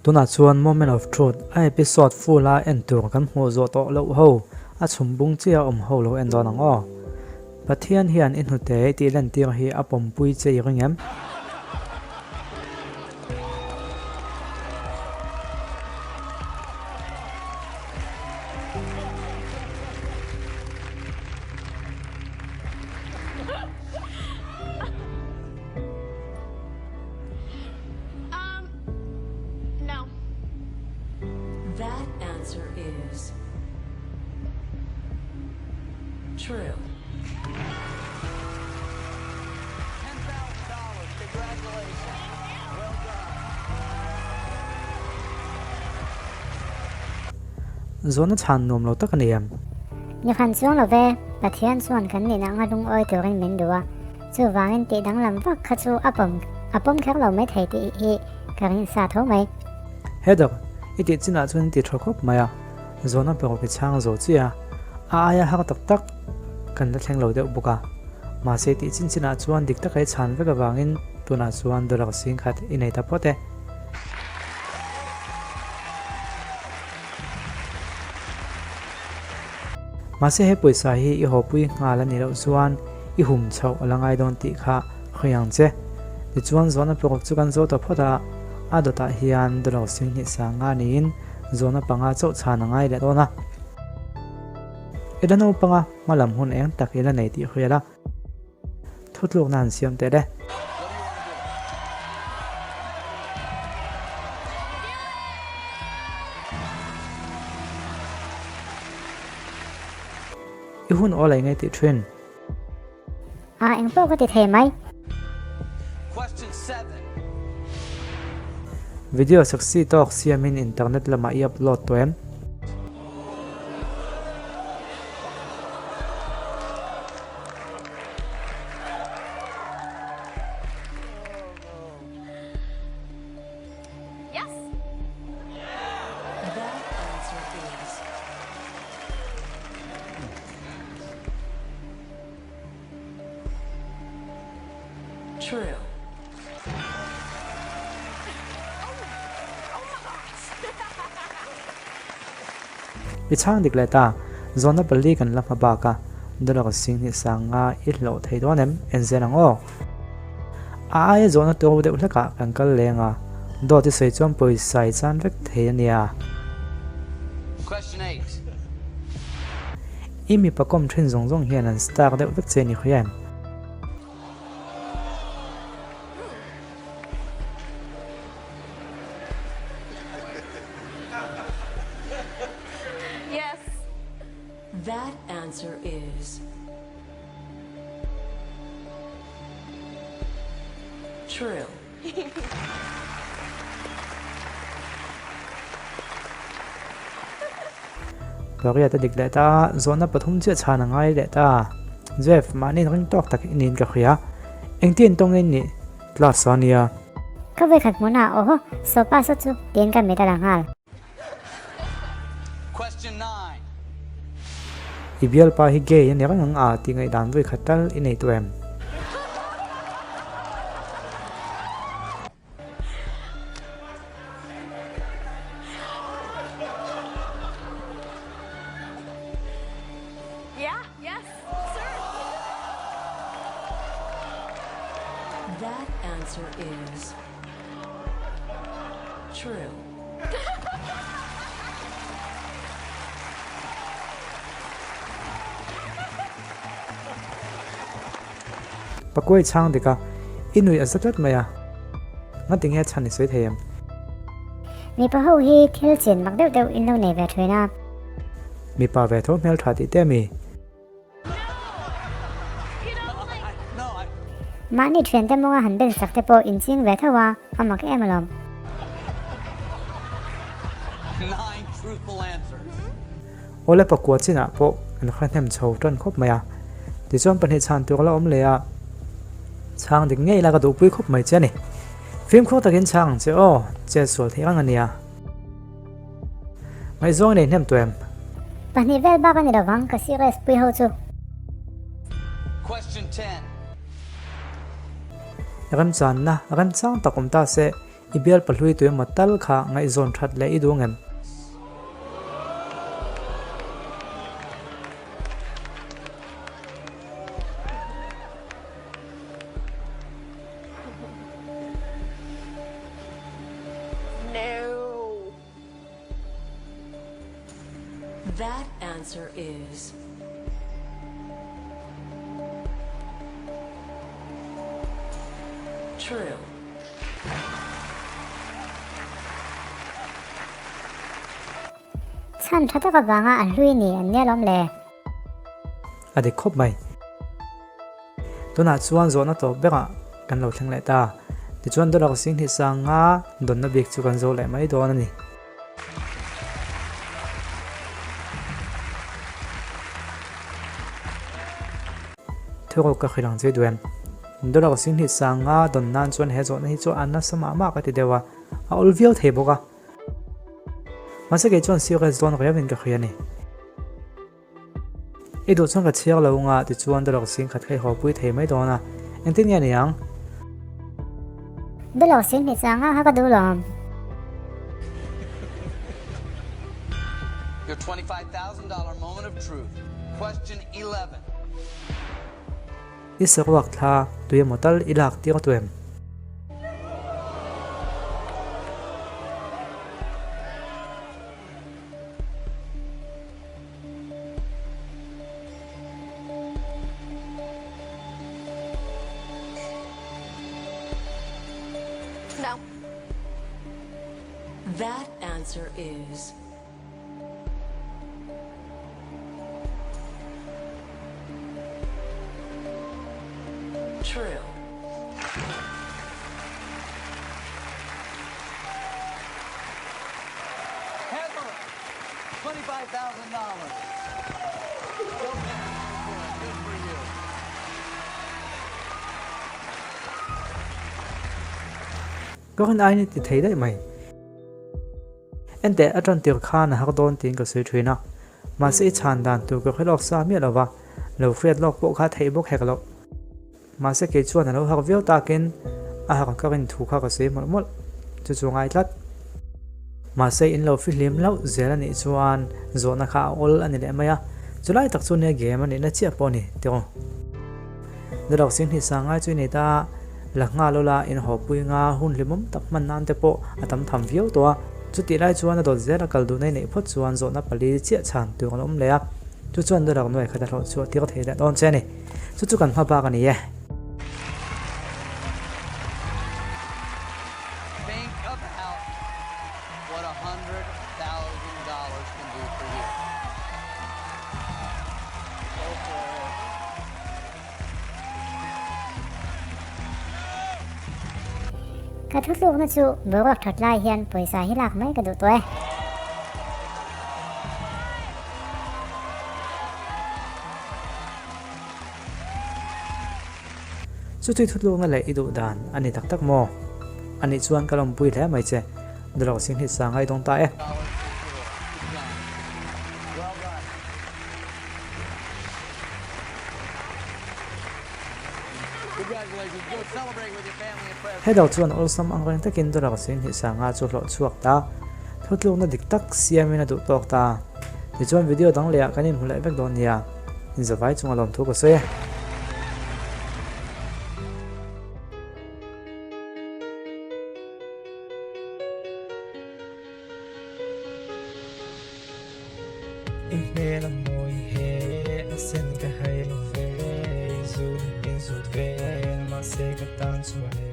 Tunah chuan Moment of Truth a episode full a en tur kan hmuh zawh tawh loh ho a chhum bung chiah a awm ho lo en dawn ang aw. Pathian hian i hnute i tih lantir hi a pawmpui che i ring em? That answer is true. Zawhna chhan nuam lo tak a ni em? Ni khan chuang lo ve, Pathian chuan kan nihna anga lungawi turin min duh a, chuvangin tih danglam vak kha chu a pawm a pawm kher lo mai thei tih hi ka ring sa tho mai. Heather, i tih chinah chuan i ti tha khawp mai a, zawhna paruk i chhang zo chiah a, a aia har tak tak kan la thleng lo deuh bawk a. Mahse tih chin chinah chuan dik taka i chhan vek avangin tunah chuan dollar singkhat i nei ta phawt e. Mahse he pawisa hi i hawpui nghal a nih loh chuan i hum chhoh a la ngai dawn tih kha hre ang che. Tichuan zawhna paruk chu kan zawh ta phawt a, a dawtah hian dollar singhnih sanga niin zawhna panga chauh chhan a ngai leh dawn a. I la naupanga hma lam hun eng tak i la nei tih hria la, thutlukna han siam teh le. I hun awl ei ngei tih thin. A eng pawh ka ti thei mai. Video sexy tawk siamin internet lamah i upload tawh em? True. I chhang dik leh ta, zawhna pali kan la hma bak a, dollar singhnih sanga i hlawh thei dawn em? En zel ang aw. A aia zawhna tur deuh hlekah kan kal leng a, dawt i sawi chuan pawisa i chan vek thei a nia. I mipa kawm thin zawng zawng hian an star deuh vek che a ni hria em? Yes. That answer is true. Pariat a dik leh ta a, zawhna pathum chiah chhan a ngai leh ta. Jeff, mahni ring tawk tak i niin ka hria. Engtin tawng in nih class a nia. Ka vawikhat hmunah aw sopa saw chu tiin ka mit a la nghal. I bialpa hi gay a ni reng ang a tih ngaihdan vawikhat tal i nei tawh em? That answer is True. Pakuai chhang dik a, i nuih a za tlat mai a. Ngati nge chhan i sawi thei em? Mipa ho hi thil chin mak deuh deuh in lo nei ve thin a. Mipa ve tho hmeltha tih te mi? Mahni thiante mawnga han ben sak te pawh inching ve tho a, a mak em alawm. Awle pakua chinah pawh an hre hnem chho tan khawp mai a, tichuan pahnih chhan tur la awm leh a, chhang dik ngei la ka duhpui khawp mai che a ni. Fimkhur takin chhang ang che aw, chet sual theih reng a nia. Ngaihzawng i nei hnem tawh em? Pahnih vel bak a ni lovang ka serious pui ho chu. Remchanna remchang tak awm ta se. I bial pahlui tu emaw tal kha ngaihzawn that leh i duh ngem? No. That answer is True. Chhan tha tak avanga a hlui ni an nia lawm le. A dik khawp mai. Tunah chuan zawhna tawp berah kan lo thleng leh ta. Tichuan dollar singhnih sanga dawnna bik chu kan zo leh mai dawn a ni. Thuruk ka hrilh ang che duem. Dollar singhnih sanga dawn nan chuan he zawhna hi chu a nasa mah mah ka ti deuh a, a awl viau thei bawk a. Mahse kei chuan serious dawn riauin ka hria a ni. I duh chuan ka chhiar lo anga tichuan dollar sing khat kha i haw pui thei mai dawn a, engtin nge ni ang? Dollar sing hnih chang a kha ka duh lawm. Your $25,000 moment of truth. Question 11. I saruak thla tui emaw tal i lak tir tu em? No. That answer is True. Heather, $25,000. Good for you. Ka rin aiin i ti thei daih mai. Enteh, a tan tir khan a har dawn tiin ka sawi thin a. Mahse i chhan dan tur ka hre lawk sa miah lo va, lo hriat lawk pawh kha theih bawk hek loh. Mahse kei chuan a lo har viau takin a har ka rin thu kha ka sawi mawlh mawlh. Chu chu ngai tlat. Mahse in lo fihlim hlauh zel a nih chuan zawhna kha a awl a ni leh mai a, chulai tak chu nia game a nihna chiah pawh a ni tiraw. Nilawk Singhnih Sangai chu i nei ta, la nghal ula in hawpui nga hun hlimawm tak hman nan te pawh a tam tham viau tawh a. Chutih lai chuan a dawt zel a kal duhna i neih phawt chuan zawhna pali chiah chhan tur an awm leh a, chu chuan dollar nuai khat a hlawh chhuah tir thei leh dawn che a ni. Chu chu kan hma bak a ni e. Think about what $100,000 can do for you. Go for it. Ka thutlukna chu boruak that lai hian pawisa hi lak mai ka duh tawh e. Chutui thutlukna leh i duh dan a ni tak tak maw? A nih chuan ka lawmpui hle mai che. Dollar singhnih sanga i dawng ta e. Heather chuan awlsam ang reng takin dollar singhnih sanga chu hlawh chhuak ta. Thutlukna dik tak siamin a duh tawk ta. Tichuan video dang lehah kan inhmu leh vek dawn nia. Inzavai chunga lawmthu ka sawi e. I hmel a mawi he, a sen ka hai lo ve, i zut in zut vel, mahse ka tan chuan e.